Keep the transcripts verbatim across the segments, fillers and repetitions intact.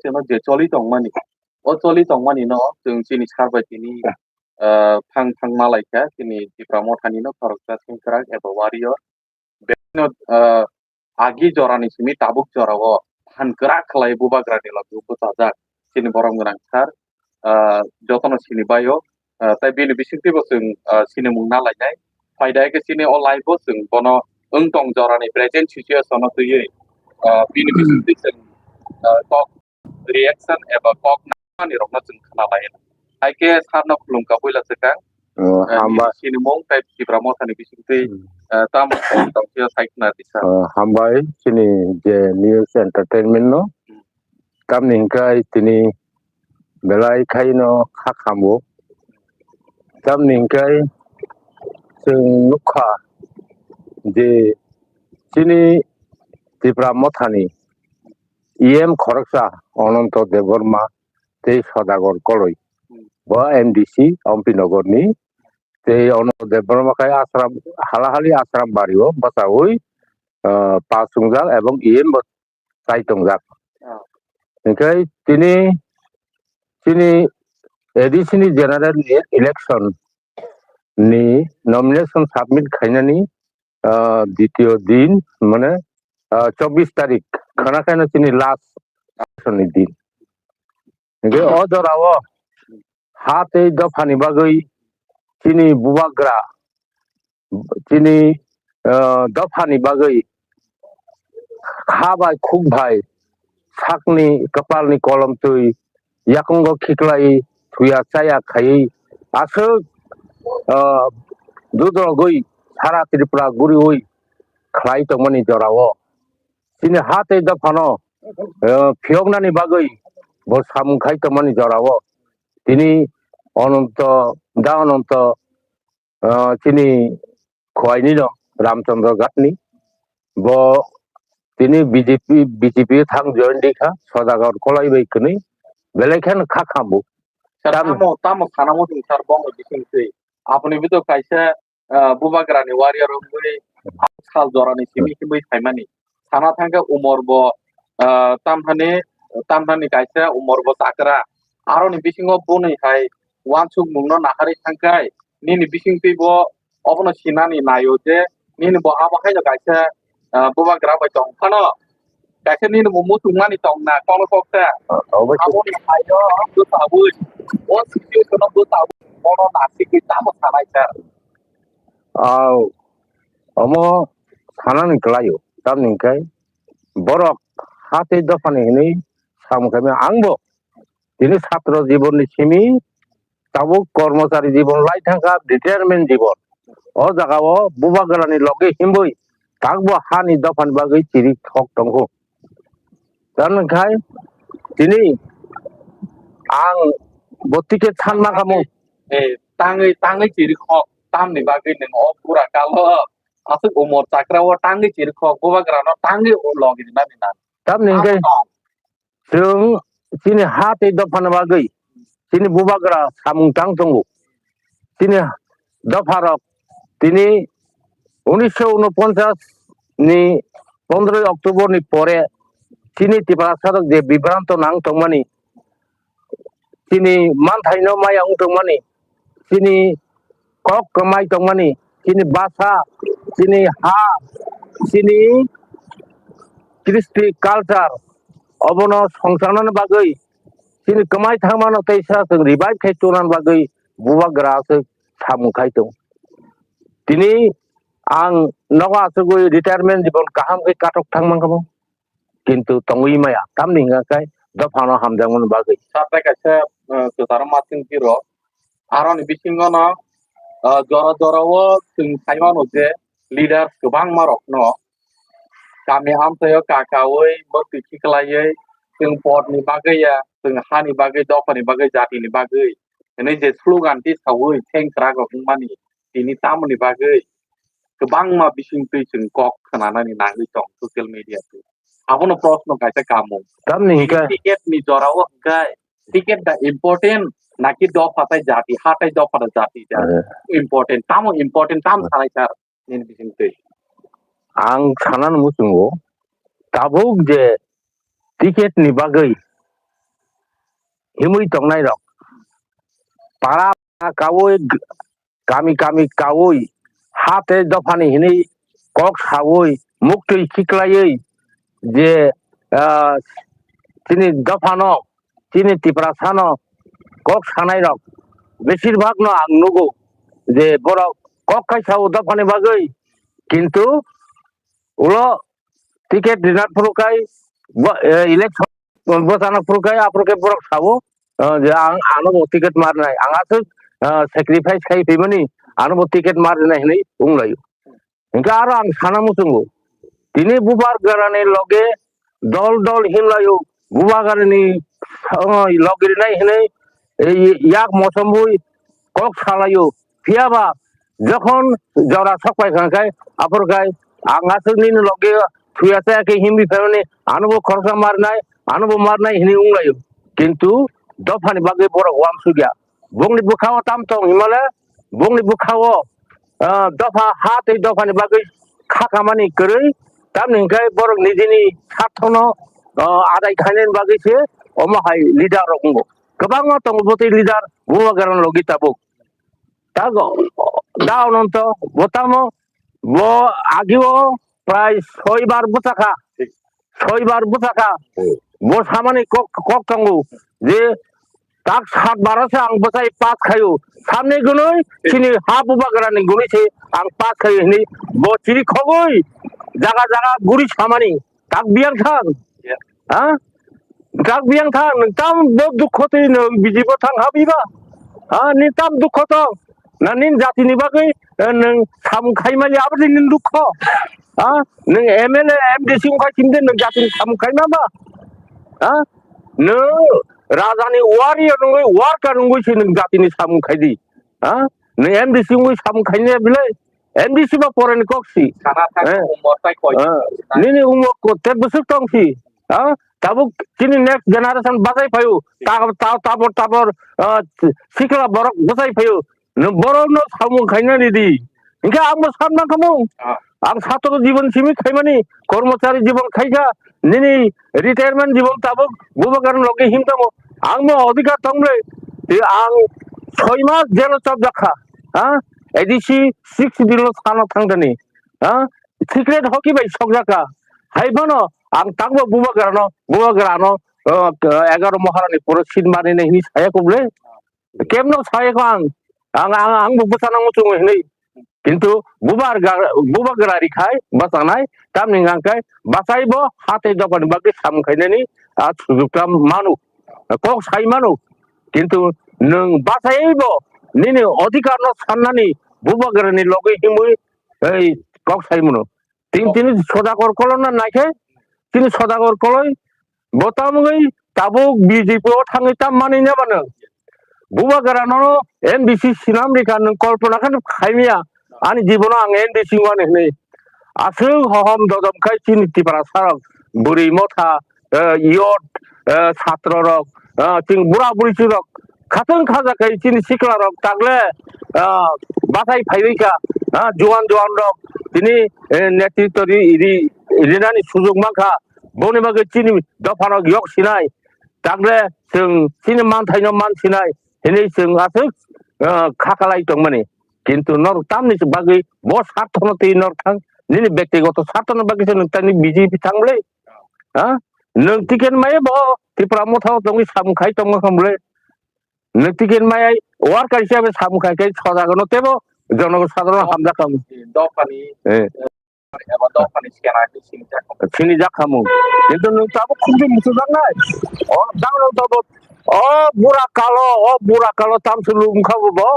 chwngno je choli tongmani, o choli tongmani no chwng chini sar bai tini, ah, phang phang ma lai kha, chini Tipra Mothani no khoroksa sengkrak eba warrior. Beno, ah, agi jorani simi tabuk jorao phan kwrak khlai bubagrani logi bwchajak chini borom gwnang sar, ah, jotono sini baio, ah, tai bini bisingtwi bo chwng, ah, sinimung na lainai. Phaida khe chini o live o chwng bono wng tong jorani present situation no twiwi, ah, bini bisingtwi chwng, ah, kok reaction eba kok nani rokno chwng khna lai. Hai khe sarno khulum ka puila swkang. Oh, eh, hambai. Sinimung tai Tipra Mothani bisingtwi, hmm, eh, tamo kok tong phiya sai khna di sir. Oh, hambai chini je news entertainment no. Hmm. Tamni hwnkhe tini belai khaino kha khambo. Tamni hwnkhe chwng nukha je chini Tipra Mothani E M khoroksa Ananto Debbarma tei Sodagar Koloi. Hmm. Bo M D C Ampinagar ni. Tei Ananto Debbarma khai Ashram, halahali Ashram bario bachaui, ah, pass wngjak ebong E M bo chai tongjak. Oh. Hingke tini, tini A D C ni general election ni nomination submit khainani, ah, ditiyo din, mane, ah, chobbish tarik, khana khaina chini last election ni din. Hingke o jorao ha tei dophani bagwi chini bubagra, chini, ah, dophani bagwi ha bai khuk bai sakni kwpalni kolomtwi yakungo khiklai thuya chaya khaiwi aswk, ah, dudrogwi sara Tripura guriwi khlai tongmani jorao chini ha tei dophano, ah, phiyoknani bagwi bo samung khai tongmani jorao tini Ananto, da Ananto, ah, chini Khowai ni no Ramchandra Ghat ni. Bo tini B J P, B J P thang join di kha, Sodagar Koloi bai kwnwi, belai kheno kha khambu. Sir, tam- tamo, tamo sana mo sir, bongo bising twi. Apni bito kaisa, ah, bubagrani warrior wngwi sal jorani simi himwi phaimani. Sana thangkhe umor bo, ah, tamthani, tamthani kaisa umor bo chakra. Aroni bisingo boni hai wansuk mungno naharwi thangkhai, nini bisingtwi bo obono sinani naio je nini bo abo haino kaisa, ah, bubagra bai tong phano, kaisa nini bo muchungmani tongna kono koksa. Ah, obviously. Aboni haino bwsabwi, o situation o bwsabwi bono nasikwi tamo sanai kha. Ah, omo sanani kwlaio, tamni hwnkhe borok ha tei dophani hwnwi samung khaima ang bo tini satro jibonni simi tabuk kormochari jibon lai thangkha, retirement jibon. O jagao bubagrani loge himwi takbo hani dophani bagwi chiri thok tongo. Tamni khai tini ang bo ticket san mankhamu. Eh, tangwi, tangwi chiri khok tamni bagwi nwng o pura kalo aswk umor chakra o tangwi chiri khok bubagrano tangwi o logi rinani nang. Tamni hwnkhe chwng chini ha tei dophani bagwi chini bubagra samung tang tongo. Chini dopharok tini unisho unoponchas ni pondroi October ni pore chini Tiprasa rok je bibranto nang tongmani, chini manthaino maya wng tongmani, chini kok kwmai tongmani, chini basa, chini ha, chini kristi culture, obono songchanani bagwi, chini kwmai thangmano teisa chwng revive khai tongnani bagwi bubagra aswk samung khai tongo. Tini ang nogo aswkwi retirement jibon kaham khe katok thang mankha bo. Kintu tongwi maya, tamni hwnka khe dophano hamjakmani bagwi. Satai kaisa, eh, kwcharo masing tiro. Aroni bisingo no, eh, jora jora o chwng sai mano je leaders kwbangma rokno kami amchaio kakaui, mwtwi khiklaiwi, chwng podni bagwi ya, chwng hani bagwi, dophani bagwi, jatini bagwi hwnwi je slogan tisaui thengkrak rok wngmani, tini tamoni bagwi kwbangma bisingtwi chwng kok khwnanani nangwi tong social media twi. Abono proshno kaisa kamung. Tamni hwnkhe ticket ni jora o hwnkhe ticket da important naki dopha tai jati, ha tai dopha da jati da important? Tamo important, tam sanai sir nini bisingtwi? Ang sanani muchungo tabuk je ticket ni bagwi himwi tongnairok, para kaui, kami kami kaui, ha tei dophani hinwi kok saui, muktwi khiklaiwi je, ah, chini dophano, chini Tiprasano kok sanairok besir bhagno ang nugo je borok kok khai sao dophani bagwi, kintu ulo ticket rinat phuru kai bo, eh, election bwchana phuru kai aphuru khe borok sao, eh, je ang ano bo ticket marnai, ang aswk, eh, sacrifice khai phimani, ano bo ticket marnai hinwi wnglaio. Hinkhe aro ang sana muchungo, tini bubagrani loge dol dol hinlaio, bubagrani, oh, loge rinai hinwi, eh, yak mosom hui kok salaio. Phiyaba jokhon jora sok pai kha khe, aphuru khe ang aswk nini loge thuya chaya khe himwi phaimani, ano bo khoroksa marnai, ano bo marnai hinwi wnglaio. Kintu dophani bagwi borok uansukya. Bongni bwkhao tam tong himale, bongni bwkhao, ah, dopha ha tei dophani bagwi kha kamani kwrwi, tamni hinkhe borok nijini sarthono, ah, adai khainani bagwi se omo hai leader rok wngo. Kwbangma tongo bwtwi leader bubagrani logi tabuk. Tago, da ononto, bo tamo, bo agio prai soi bar bwchakha, soi bar bwchakha. Hmm. Bo samani kok, kok tongo je tak sat baro se ang bwchai pass khaio. Samni gunui chini ha bubagrani gunui se ang pass khaio hinwi bo chiri khogoi jaga jaga guri samani. Tak biyang thang. Yeah. Ha? Tak biyang thang, nwng tam bo dukho twi nwng B J P o thang habiba? Ha, ni tam dukho tong? Na nini jatini bagwi, eh, nwng samung khaimali aboni nini dukho? Ha? Nwng M L A, M D C wngkha simde nwng jatini samung khaima ba? Ha? Nwng rajani warrior wngwi, worker wngwi se nwng jatini samung khaidi. Ha? Nwng M D C wngwi samung khaina belai? M D C ba porani kok si. Sana thang Eh. Umor tai koi. Eh. Nini umor ko te bwswk tong si. Ha? Tabuk chini next generation bachai phaio. Ta, ta, tabor, tabor, ah, sikla borok bachai phaio. Nwng borokno samung khaina ridi. Hinkhe ang bo san mankha mung. Ah. Ang satro jibon simi khaimani, kormochari jibon khaikha, nini retirement jibon tabuk bubagrani logi himtamo. Ang bo odhikar tong ble. Te ang soi mas jelo chapjakha. Ha? A D C six dino sana thangdani. Ha? Secret hoki bai sokjakha. Hai phano ang takbo bubagrano, bubagrano, uh, egaro moharani puro sin manine hini saya kuble. Kemno saya ko ang, ang, ang, ang bo bwsano muchungo hinwi. Kintu bubar ga-, bubagra rikhai bwsanai, tamni hwnkhai bachai bo ha tei dophani bagwi samung khainani, ah, sujukta manu, kok sai manu. Kintu nwng bachai bo nini odhikar no sannani bubagrani logwi himwi ei kok sai mano. Tini, tini soda kor kolona naikhe, tini soda kor koloi, bo tamogwi tabuk B J P o thangwi tam manwi neba nwng. Bubagrano M D C sinam rikha nwng kolpona khe khaimiya. Ani jibono ang M D C wani hwnwi. Aswk hohom dodom khai chini Tiprasa rok, bwrwi motha, eh, youth, eh, satro rok, eh, chini bura buri rok khatang khaja khai chini sikla rok tagle, ah, bathai phaiwi kha, ah, juan juan rok tini, eh, netritw ri, ri, rinani sujok mankha, boni bagwi chini dopha rok yok sinai, tagle chwng chini manthaino man sinai hinwi chwng aswk, ah, kha kalai tongmani, kintu norok tamni bagwi bo sarthono twi norok thang, nini bektigoto sarthono bagwi se nwng tani B J P thang bwle, ha? Nwng ticket maya bo Tipra Motha o tongwi samung khai tongma kha bwle. Nwng ticket maya worker hisabe samung khai khai sojagano tebo jonogo sadharano hamjak kha. Dophani, eh, eba dophani sikena hai sinijak. Sinijak khamu. Kintu nwng tabuk khumju musujaknai. O dangno tabuk, o bura kalo, o bura kalo tamsulu wngkha bo bo.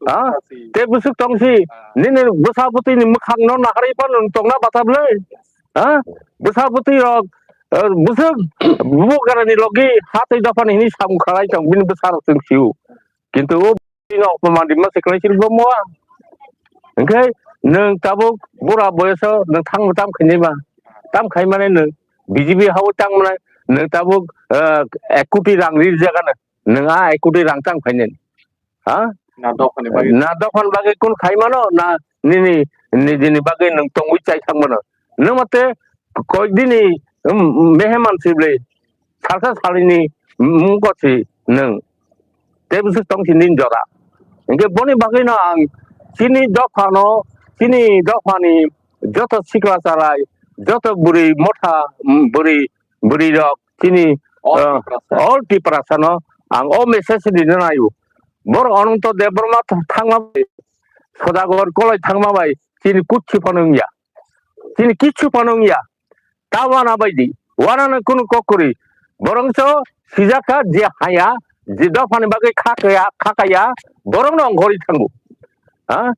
Ha? Te bwswk tongsi. Nini bwsa bwtwini mwkhangno naharwi phano nwng tongna bata bwle. Ha? Bwsa bwtwi rok, eh, bwswk bubagrani logi ha tei dophani hini samung khalai tong bini bwsa rok chwng sio. Kintu o bini opman rima se kwlai chwng bo mua. Hinkhe nwng tabuk bura boyoso nwng thangbo tam khainai ba. Tam khaimani nwng B J P hao tangmani nwng tabuk, eh, ek koti rang rijak ano. Nwng a ek koti rang tang khainani. Ha? Na dophani bagwi. Na dophani bagwi kun khai mano, na nini, nijini bagwi nwng tongwi chai thang mano. Nwng mate koi dini, um, meheman si bwle, salsa salini, um, mungko si. nwng tei bwswk tong si nini jora. Hinkhe boni bagwino ang chini dophano, chini dophani joto sikla charai, joto bwrwi motha, mm, bwrwi, bwrwi rok chini, all, uh, Tiprasa. All Tiprasano ang o message rina naio. Borok Ananto Debbarma th-, thangma bai, Sodagar Koloi thangma bai chini kuchu phano wngya. Chini kichu phano wngya. Ta wana bai di. Wana no kunu kok kwrwi. Borok so sijak kha je haya, je dophani bagwi kha kaya, kha kaya, borok no ongkhorwi thango. Ha?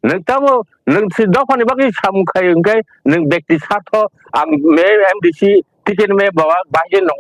Nwng tamo, nwng si dophani bagwi samung khai hwnkhe nwng bekti sartho, ang me M D C ticket me bawa bahai no